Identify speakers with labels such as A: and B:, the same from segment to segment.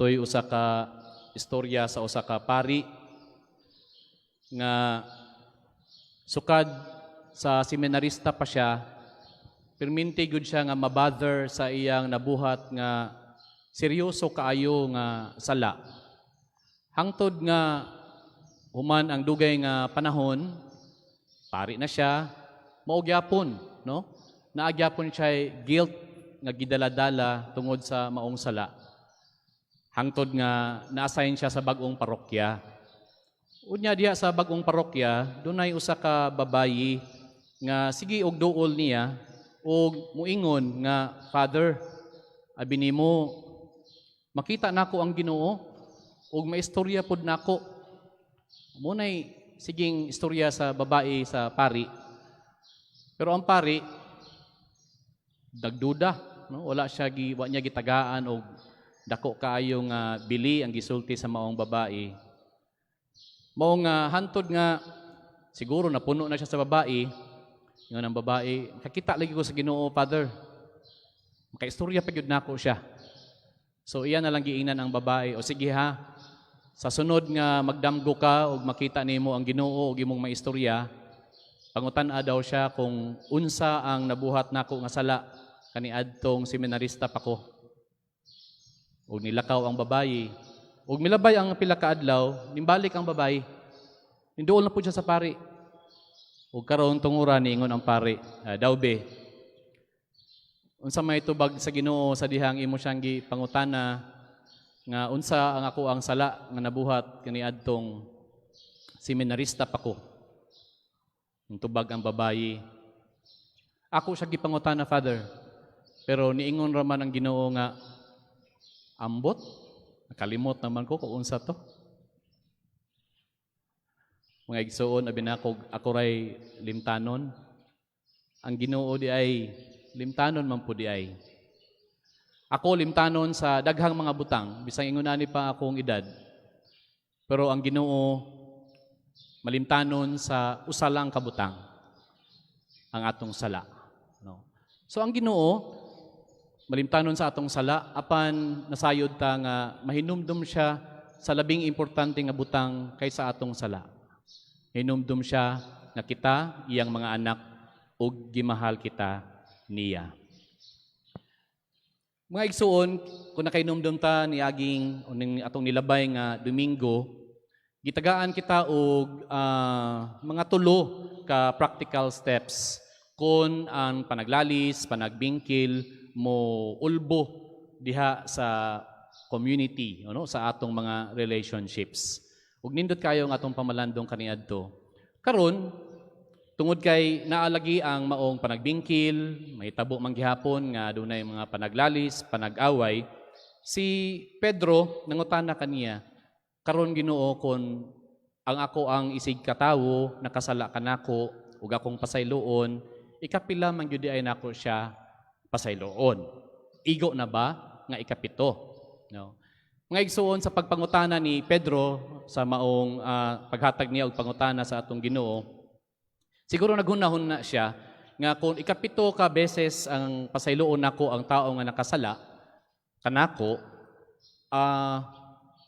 A: Toy usa ka istorya sa usa ka pari nga sukad sa seminarista pa siya, perminti gud siya nga mabother sa iyang nabuhat nga seryoso kaayo nga sala. Hangtod nga human ang dugay nga panahon, pari na siya, mao gyapon, no? Naa gyapon siya guilt nga gidala-dala tungod sa maong sala. Hangtod nga na-assign siya sa bag-ong parokya. Unya diha sa bag-ong parokya, dunay usa ka babayi nga sige og duol niya og muingon nga, "Father, abi nimo makita nako ang Ginoo ug maistorya pod nako." Mao nay siging istorya sa babae sa pari. Pero ang pari nagduda, no? Wala siya gi wa niya gitagaan og dako kaayo nga bili ang gisulti sa maong babae. Mao nga hantod nga siguro napuno na siya sa babae. Ingon ang babae, "Kakita lagi ko sa Ginoo, Father. Makaistorya pa gyud nako siya." So iya na lang giingnan ang babae, "O sige ha, sa sunod nga magdamgo ka og makita nimo ang Ginoo ug imong maistorya, pangutan-a daw siya kung unsa ang nabuhat nako nga sala kaniadtong seminarista pa ko." Ug nilakaw ang babayi. Ug milabay ang pila ka adlaw, nimbalik ang babayi. Ninduol na pud siya sa pari. Ug karon tungura niingon ang pari, "Ah, daw be, unsa may tubag sa Ginoo sa dihang imo siyang gipangutana nga unsa ang ako ang sala nga nabuhat kaniadtong seminarista pa ko?" Ang tubag ang babayi, "Ako siya gipangutana, Father. Pero niingon raman ang Ginoo nga ambot, nakalimot naman ko kung unsa to." Mga igsuon, abi nako ako ray limtanon. Ang Ginoo di ay limtanon man pud di ay. Ako limtanon sa daghang mga butang, bisang ingon ani pa akong edad. Pero ang Ginoo malimtanon sa usa lang ka butang, ang atong sala. No? So ang Ginoo malimtanon sa atong sala, apan nasayod ta nga mahinumdum siya sa labing importante nga butang kaysa atong sala. Hinumdum siya nga kita iyang mga anak ug gimahal kita niya. Mga igsuon, kung nakainumdum ta niaging o ning atong nilabay nga Domingo, gitagaan kita og mga tulo ka practical steps kung ang panaglalis, panagbingkil mo ulbo diha sa community, ano, sa atong mga relationships. Ug nindot kayo ang atong pamalandong kaniadto. Karon, tungod kay naa lagi ang maong panagbingkil, may tabo man gihapon nga dunay mga panaglalis, panag-away, si Pedro nangutana kaniya, "Karon Ginoo, kon ang ako ang isig katawo nakasala kanako ug akong pasayloon, ikapila man gyud ay nako siya pasayloon? Igo na ba nga ikapito?" No. Mga igsuon, sa pagpangutana ni Pedro sa maong paghatag niya og pangutana sa atong Ginoo, siguro naghunahon na siya nga kung ikapito ka beses ang pasayloon nako ang tao nga nakasala kanako,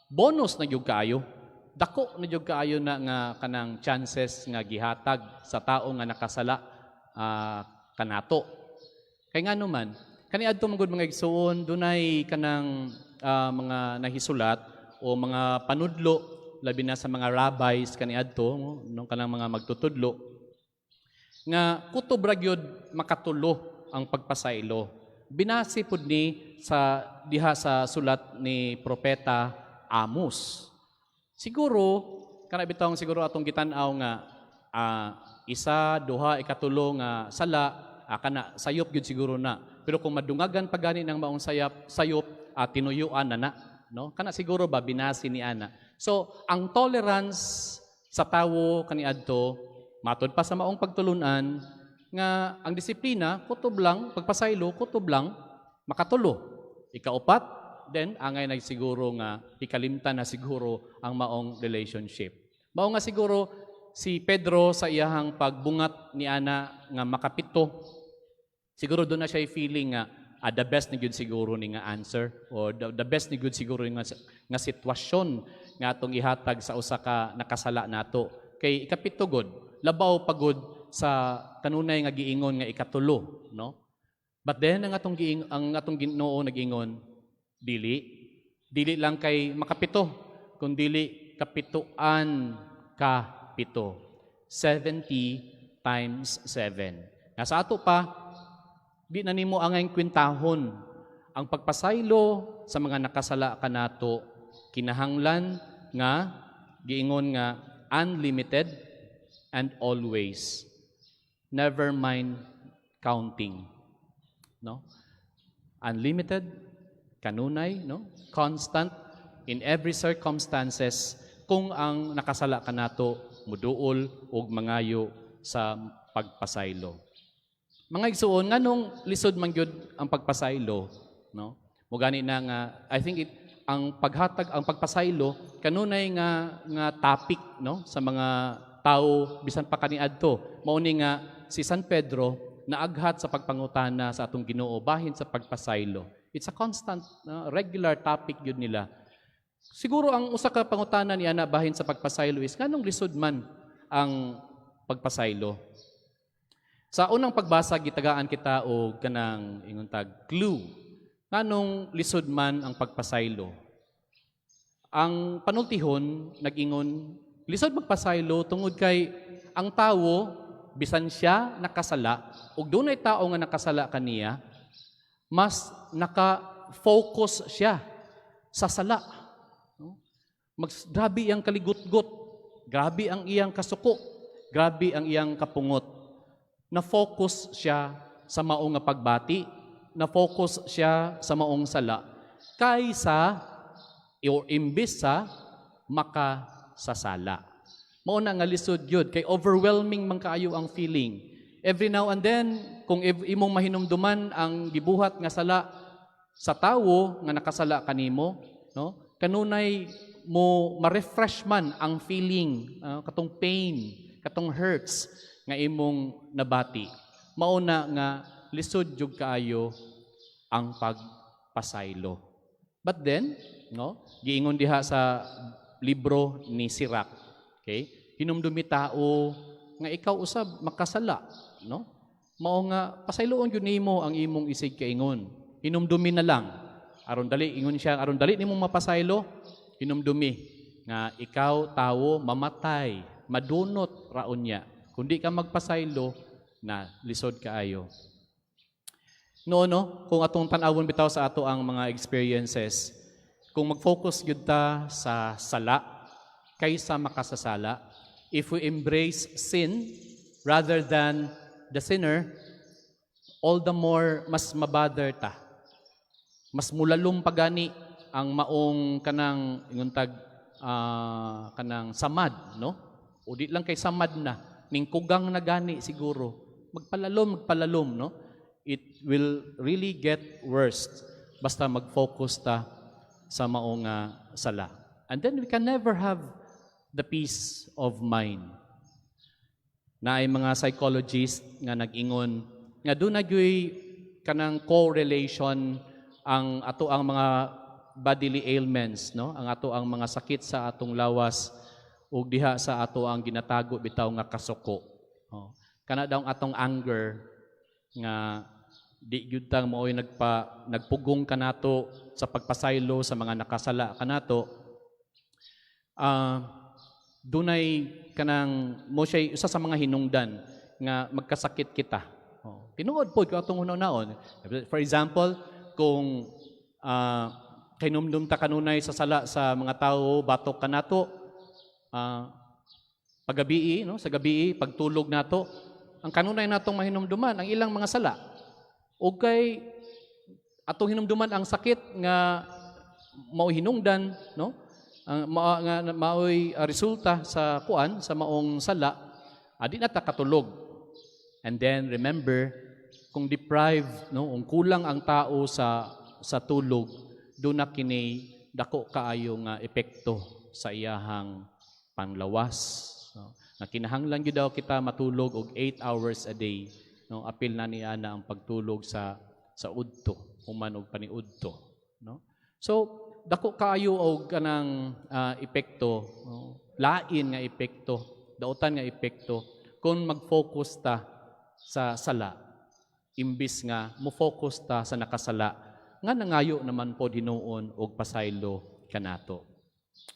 A: bonus na gyud kaayo. Dako na gyud kaayo na nga kanang chances nga gihatag sa tao nga nakasala kanato. Kay ngano man, kaniadto man gud, mga igsuon, dunay kanang mga nahisulat o mga panudlo, labi na sa mga rabbis kaniadto, no, kanang mga magtutudlo nga kutob ra gyud makatulo ang pagpasaylo. Binase pud ni sa diha sa sulat ni Propeta Amos. Siguro kana bitawng siguro atong gitan-aw nga isa, duha, ikatulo nga sala, kana sayop gyud siguro na. Pero kung madungagan pa gani ng maong sayop, tinuyuan na na, no? Kana siguro ba binasi ni ana. So, ang tolerance sa tawo kaniadto matud pa sa maong pagtulunan nga ang disiplina kutob lang, pagpasaylo kutob lang makatulo. Ikaupat, then angay na siguro nga ikalimtan na siguro ang maong relationship. Mao nga siguro si Pedro sa iyahang pagbungat ni ana nga makapito, siguro duna siya feeling nga the best ni gyud siguro ni nga answer or the best ni gyud siguro ni nga sitwasyon nga atong ihatag sa usa ka nakasala nato. Kay ikapito gud, labaw pagod sa kanunay nga giingon nga ikatulo, no? But then ang atong Ginoo nag-ingon, dili dili lang kay makapito, kun dili kapituan ka pito. 70 times 7. Nga sa ato pa, di na nimo angay kwintahon ang pagpasaylo sa mga nakasala kanato, kinahanglan nga giingon nga unlimited and always, never mind counting, no? Unlimited, kanunay, no? Constant, in every circumstances, kung ang nakasala kanato muduol og mangayo sa pagpasaylo. Mga igsuon, nganong lisod man gyud ang pagpasaylo, no? Mo gani na nga I think ang paghatag, ang pagpasaylo, kanunay nga topic, no, sa mga tao bisan pa kaniadto. Mao ni nga si San Pedro naaghat sa pagpangutana sa atong Ginoo bahin sa pagpasaylo. It's a constant, regular topic yun nila. Siguro ang usa ka pangutana niya na bahin sa pagpasaylo is nganong lisod man ang pagpasaylo. Sa unang pagbasa, gitagaan kita og kanang ingon tag clue nganong lisod man ang pagpasaylo. Ang panultihon nag-ingon, lisod magpasaylo tungod kay ang tawo, bisan siya nakasala ug dunay tao nga nakasala kaniya, mas naka-focus siya sa sala. No? Grabe iyang kaligutgot, grabe ang iyang kasuko, grabe ang iyang kapungot. Na-focus siya sa maong nga pagbati, na-focus siya sa maong sala, kaysa or imbis sa makasasala. Mao na nga lisod yun, kay overwhelming man kaayo ang feeling. Every now and then, kung imong mahinumduman ang gibuhat nga sala sa tawo nga nakasala kanimo, no? Kanunay mo ma-refresh man ang feeling, katong pain, katong hurts nga imong nabati. Mao na nga lisod jud kaayo ang pagpasaylo. But then, no, giingon diha sa libro ni Sirach, okay? Hinumdumi, tao, nga ikaw usab makasala, no? Mao nga pasayloon gyud nimo ang imong isig kaingon. Hinumdumi na lang. Aron dali, ingon siya, aron dali nimong mapasaylo, hinumdumi nga ikaw, tawo, mamatay, madunot raon niya. Kung di ka magpasaylo, na lisod kaayo. No, no, kung atong tan-awon bitaw sa ato ang mga experiences, kung mag-focus gyud ta sa sala kaysa makasasala, if we embrace sin rather than the sinner, all the more mas mabother ta. Mas mulalom pa gani ang maong kanang ingon tag kanang samad, no? O di lang kay samad na, ning kugang na gani siguro. Magpalalom, magpalalom, no? It will really get worse basta mag-focus ta sa maong sala. And then we can never have the peace of mind. Naay mga psychologist nga nag-ingon nga duna gyuy kanang correlation ang ato ang mga bodily ailments, no? Ang ato ang mga sakit sa atong lawas ug diha sa ato ang ginatago bitaw nga kasuko. Oh. Kana daw ang atong anger nga di gyud tang maoy nagpugong kanato sa pagpasaylo sa mga nakasala kanato. Dunay kanang mo siya usa sa mga hinungdan nga magkasakit kita. Oh, tinuod pod kung atong hunahunaon. For example, kung kahinumdum ta kanunay sa sala sa mga tawo batok kanato, pagabii, no, sa gabii pagtulog nato, ang kanunay natong mahinumduman ang ilang mga sala. O kay atong hinumduman ang sakit nga mao hinungdan, no? Ang nga maoy resulta sa kuan, sa maong sala, di na ta katulog. And then remember, kung deprived, no, kung kulang ang tao sa tulog, duna kini dako kaayo nga epekto sa iyahang panglawas, no? Nga kinahanglan gyud daw kita matulog og 8 hours a day, no? Apil na niya na ang pagtulog sa udto. human og paniudto, no? So dako kaayo og kanang epekto, no? Lain nga epekto, dautan nga epekto kung mag-focus ta sa sala imbis nga mo-focus ta sa nakasala nga nangayo naman po hinuon og pasaylo kanato.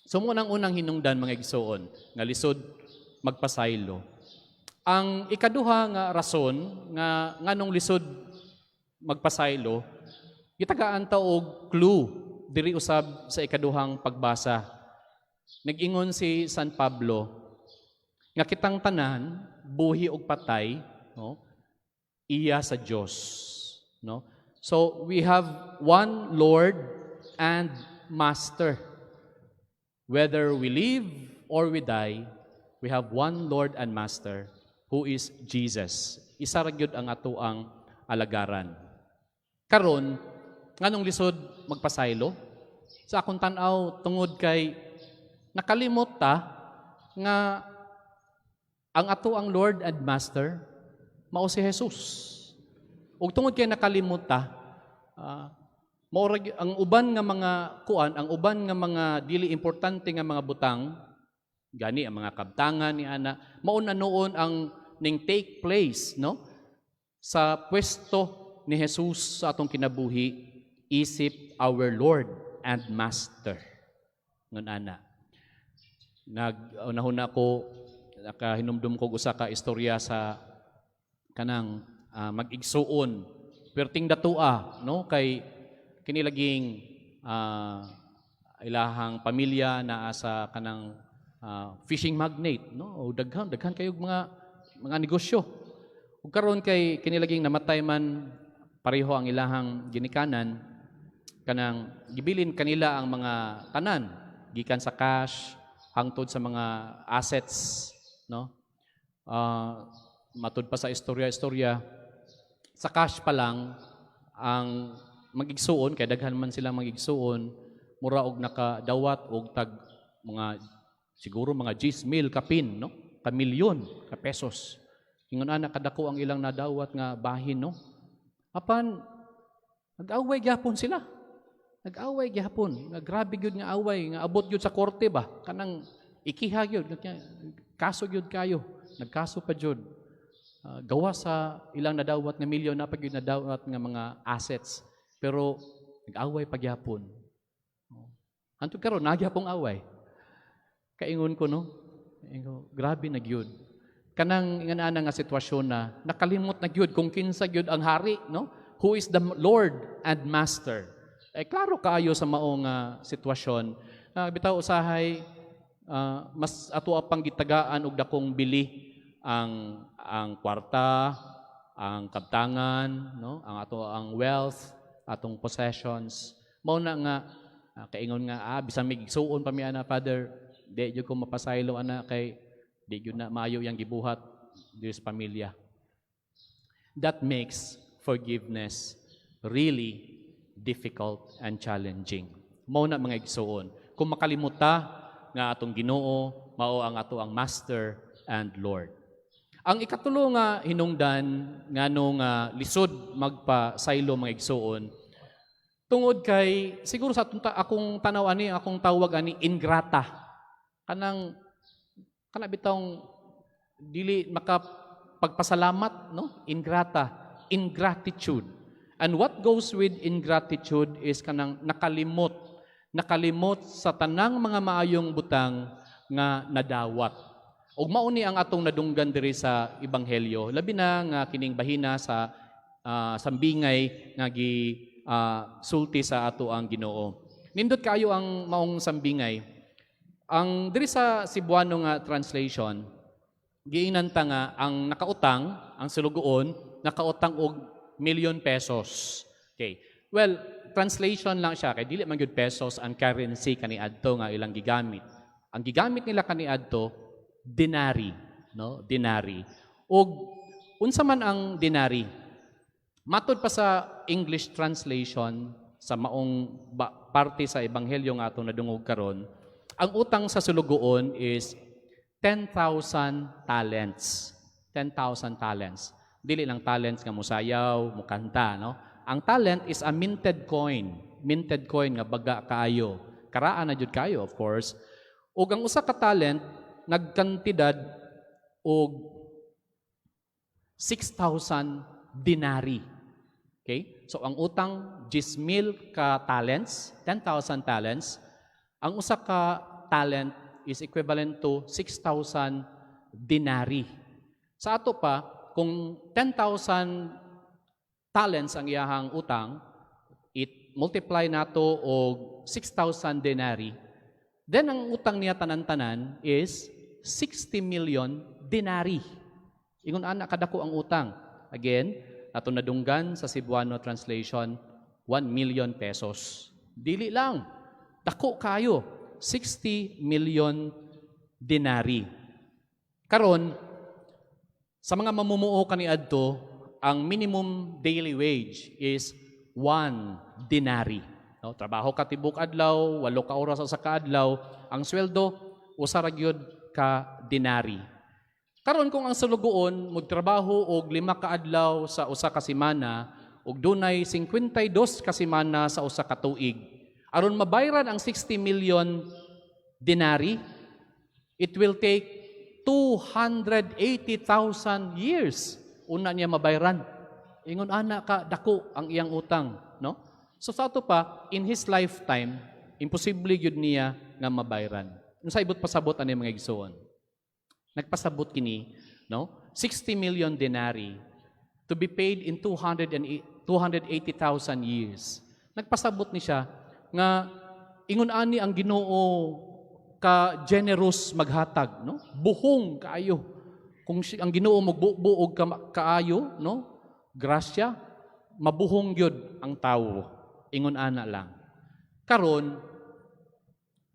A: So mao nang unang hinungdan, mga igsoon, nga lisod magpasaylo. Ang ikaduha nga rason nga nganong lisod magpasaylo, gitagaan ta og clue diri usab sa ikaduhang pagbasa. Nag-ingon si San Pablo nga kitang tanan, buhi og patay, no, iya sa Dios, no? So we have one Lord and Master. Whether we live or we die, we have one Lord and Master who is Jesus. Isa ra gyud ang atoang alagaran. Karon, nganong lisod magpasaylo? Sa akong tan-aw, tungod kay nakalimot ta nga ang atoang Lord and Master mao si Jesus. Ug tungod kay nakalimot ta, mao ra ang uban nga mga kuan, ang uban nga mga dili importante nga mga butang, gani ang mga kabtangan ni ana, mao na nuon ang ning take place, no, sa pwesto ni Jesus sa atong kinabuhi isip our Lord and Master. Ngon ana. Nag unahuna ko, nakahinumdum ko usa ka istorya sa kanang mag-igsuon perting datua, no, kay kini laging ilahang pamilya naa sa kanang fishing magnate, no, o daghan daghan kayo mga negosyo. Ug karon kay kini laging namatay man pareho ang ilahang ginikanan, kanang gibilin kanila ang mga tanan gikan sa cash hangtod sa mga assets, no? Matud pa sa istorya-istorya, sa cash pa lang ang magigsuon, kay daghan man silang magigsuon, mura og nakadawat og tag mga siguro mga 10 mil kapin, no, ka milyon ka pesos. Ingon ana kadako ang ilang nadawat nga bahin, no? Apan nag-away gyapon sila, nag-away gyapon nga grabe gyud nga away nga abot gyud sa korte ba, kanang ikiha gyud, kaso gyud kayo, nagkaso pa gyud. Gawa sa ilang nadawat nga milyon na pa gyud nadawat nga mga assets, pero nag-away pa gyapon. Hantod karon naa gyapong away. Kaingon ko, no, ingon, grabe na gyud kanang ingon ana nga sitwasyon na nakalimot na gyud kung kinsa gyud ang hari, no, who is the Lord and Master. Eh klaro kaayo sa maong sitwasyon, bitaw usahay mas ato pang gitagaan og dakong bili ang kwarta, ang kabtangan, no, ang ato ang wealth, atong possessions. Mao na nga kaingon nga bisan may igsuon pa mi ana, Father, di gyud ko mapasaylo ana kay di gyud na maayo yang gibuhat diri sa pamilya. That makes forgiveness really difficult and challenging. Mao na, mga igsuon, kung makalimuta nga atong Ginoo mao ang ato ang Master and Lord. Ang ikatulo nga hinungdan ngano nga lisod magpasaylo, mga igsuon, tungod kay siguro sa atong akong tanaw ani, akong tawag ani, ingrata. Kanang kana bitawng dili makapagpasalamat, no? Ingrata, ingratitude. And what goes with ingratitude is kanang nakalimot, nakalimot sa tanang mga maayong butang nga nadawat. Ug mao ni ang atong nadunggan diri sa ebanghelyo, labi na nga kining bahina sa sambingay nga gi sulti sa ato ang Ginoo. Nindot kaayo ang maong sambingay. Ang diri sa Cebuano nga translation, giingnan ta nga ang nakautang, ang sulugoon, nakautang og million pesos. Okay. Well, translation lang siya kay dili man gyud pesos ang currency kaniadto nga ilang gigamit. Ang gigamit nila kaniadto, denarii, no? Denarii. Og unsa man ang denarii? Matod pa sa English translation sa maong parte sa ebanghelyo nga atong nadungog karon, ang utang sa sulugoon is 10,000 talents. 10,000 talents. Dili lang talents nga musayaw, mukanta, no? Ang talent is a minted coin. Minted coin nga baga kaayo. Karaan na jud kayo, of course. Ug ang usa ka talent nagkantidad og 6,000 denarii. Okay? So ang utang 10,000 ka talents, 10,000 talents. Ang usa ka talent is equivalent to 6,000 denarii. Sa ato pa, kung 10,000 talents ang iyahang utang, it multiply nato og 6,000 denarii, then ang utang niya tanan-tanan is 60 million denarii. Ingon ana kadako ang utang. Again, ato nadunggan sa Cebuano translation, 1 million pesos. Dili lang. Dako kayo. 60 million denarii. Karon, sa mga mamumuo kaniadto, ang minimum daily wage is 1 denarii. No, trabaho ka tibok adlaw, 8 ka oras sa kaadlaw, ang sweldo usa ra gyud ka denarii. Karon, kung ang sulugoon magtrabaho og 5 ka adlaw sa usa ka semana ug dunay 52 ka semana sa usa ka tuig, aron mabayran ang 60 million denarii, it will take 280,000 years una niya mabayran. Ingon ana ka dako ang iyang utang, no? So sa ato pa, in his lifetime, imposible gyud niya nga mabayran. Unsa ibot pasabot ani, mga igsoon? Nagpasabot kini, no? 60 million denarii to be paid in 200 and 280,000 years. Nagpasabot ni siya nga ingon ani ang Ginoo ka generous maghatag, no? Buhong kaayo. Kung ang Ginoo magbubo og kaayo, no? Grasya, mabuhong gyud ang tawo. Ingon ana lang. Karon,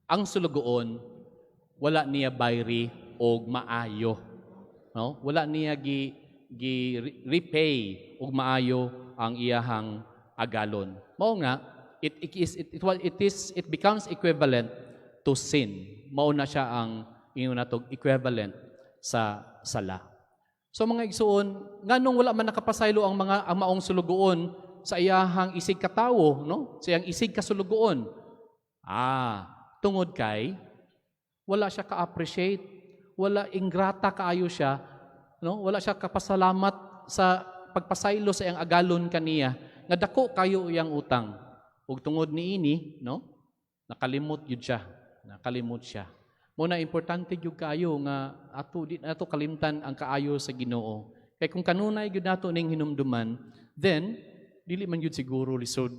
A: ang sulugoon wala niya bayri og maayo. No? Wala niya gi repay og maayo ang iyahang agalon. Mao nga it, it is it, it, it is it becomes equivalent to sin. Mao na siya ang ingon natog equivalent sa sala. So mga igsuon, nganong wala man nakapasaylo ang maong sulugoon sa iyahang isig katawo, no? Sa iyang isig kasulugoon? Ah, tungod kay wala siya ka-appreciate, wala, ingrata kaayo siya, no? Wala siya kapasalamat sa pagpasaylo sa iyang agalon kaniya nga dako kayo iyang utang. Ug tungod niini, no? Nakalimot gyud siya. Nakalimot siya. Mao na importante gyud kaayo nga ato di nato kalimtan ang kaayo sa Ginoo. Kay kung kanunay gyud nato ning hinumduman, then dili man gyud siguro lisod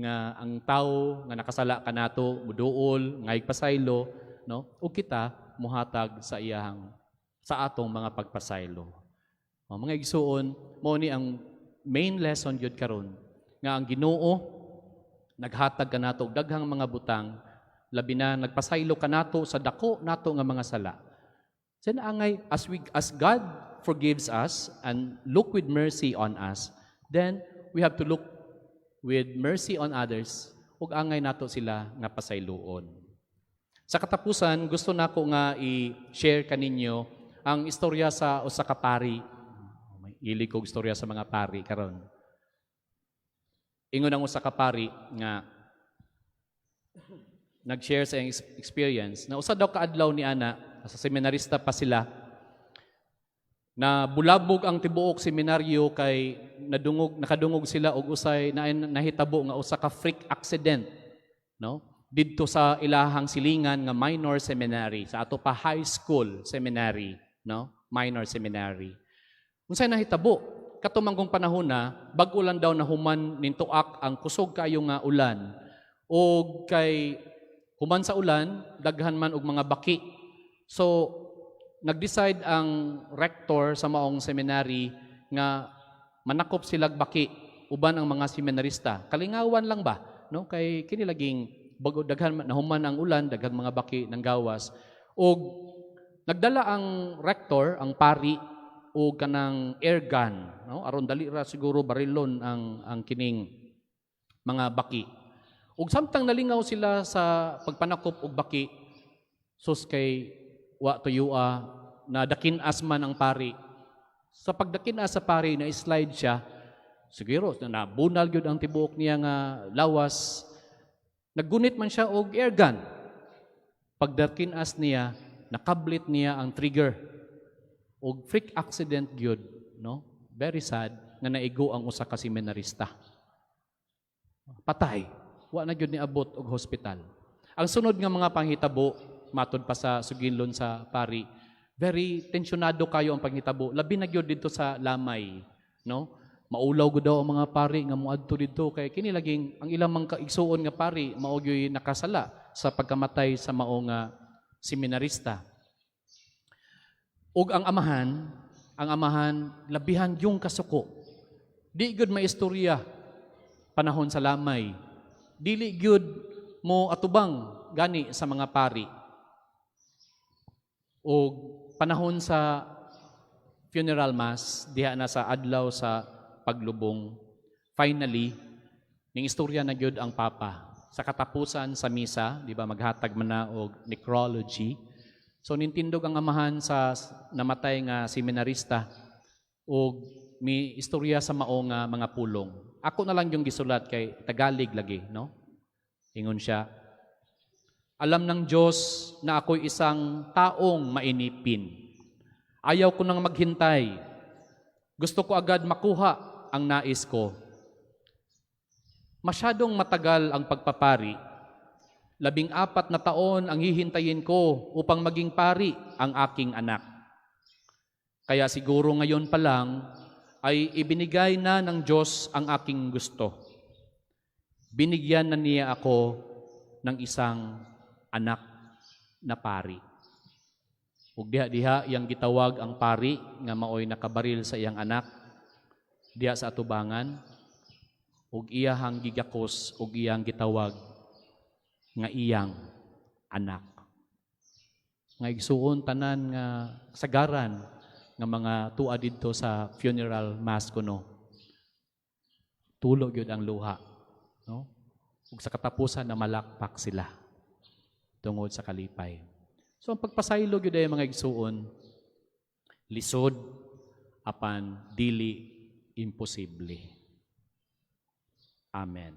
A: nga ang tawo nga nakasala kanato muduol, nga pasaylo, no? Ug kita muhatag sa iyahang sa atong mga pagpasaylo. O, mga igsuon, mao ni ang main lesson gyud karon nga ang Ginoo naghatag kanato og daghang mga butang, labi na nagpasaylo kanato sa dako nato nga mga sala. Sen angay as God forgives us and look with mercy on us, then we have to look with mercy on others ug angay nato sila nga pasayloon. Sa katapusan, gusto nako nga i-share kaninyo ang istorya sa usa ka pari. May ilig kog istorya sa mga pari karon. Ingon ang usa ka pari nga nag-share sa iyang experience na usa daw kaadlaw ni ana, sa seminarista pa sila, na bulabog ang tibuok seminaryo kay nadungog nakadungog sila og usay na nahitabo nga usa ka freak accident, no, didto sa ilahang silingan nga minor seminary, sa ato pa high school seminary, no, minor seminary. Unsay nahitabo kato manggong panahon na bag-o lang daw nahuman nintuak ang kusog kayo nga ulan, og kay human sa ulan, daghan man og mga baki. So nag-decide ang rector sa maong seminary nga manakop silag baki uban ang mga seminarista. Kalingawan lang ba, no? Kay kini laging bago daghan nahuman ang ulan, daghang mga baki ng gawas. Og nagdala ang rector, ang pari, og kanang air gun, no? Aron dali ra siguro barilon ang kining mga baki. Ug samtang nalingaw sila sa pagpanakop og baki, sus, kay wa tuyua, na dakin-as man ang pari. Sa pagdakin-as sa pari, na slide siya. Siguro na nabunal gyud ang tibuok niya nga lawas. Naggunit man siya og air gun. Pagdarkinas niya, nakablit niya ang trigger. Og freak accident gyud, no? Very sad nga naigo ang usa ka seminarista. Patay. Wa na gyud niabot og hospital. Ang sunod nga mga panghitabo, matod pa sa sugilon sa pari, very tensyonado kayo ang panghitabo. Labi na gyud didto sa lamay, no? Maulaw gud daw ang mga pari nga moadto didto kay kini laging ang ilang mga kaigsuon nga pari mao gyud nakasala sa pagkamatay sa mao nga seminarista. Ug ang amahan labihan yung kasuko. Di gyud maistorya panahon sa lamay. Dili gyud mo atubang gani sa mga pari. O panahon sa funeral mass, diha na sa adlaw sa paglubong. Finally, ning istorya na gyud ang papa. Sa katapusan sa misa, di ba, maghatag man na og necrology. So nintindog ang amahan sa namatay nga seminarista og mi istorya sa mao nga mga pulong. Ako na lang yung gisulat kay Tagalog lagi, no? Ingon siya, "Alam ng Diyos na ako'y isang taong mainipin. Ayaw ko nang maghintay. Gusto ko agad makuha ang nais ko. Masyadong matagal ang pagpapari. 14 na taon ang hihintayin ko upang maging pari ang aking anak. Kaya siguro ngayon pa lang ay ibinigay na ng Diyos ang aking gusto. Binigyan na niya ako ng isang anak na pari." Ug diha-diha iyang gitawag ang pari nga maoy nakabaril sa iyang anak diha sa atubangan ug iyahang gigakos ug iyang gitawag nga iyang anak. Nga igsuon tanan nga sagaran nga mga tua didto sa funeral mass kuno. Tulo gyud ang luha, no? Ug sa katapusan na malakpak sila tungod sa kalipay. So ang pagpasaylo gyud ay, mga igsuon, lisod apan dili imposible. Amen.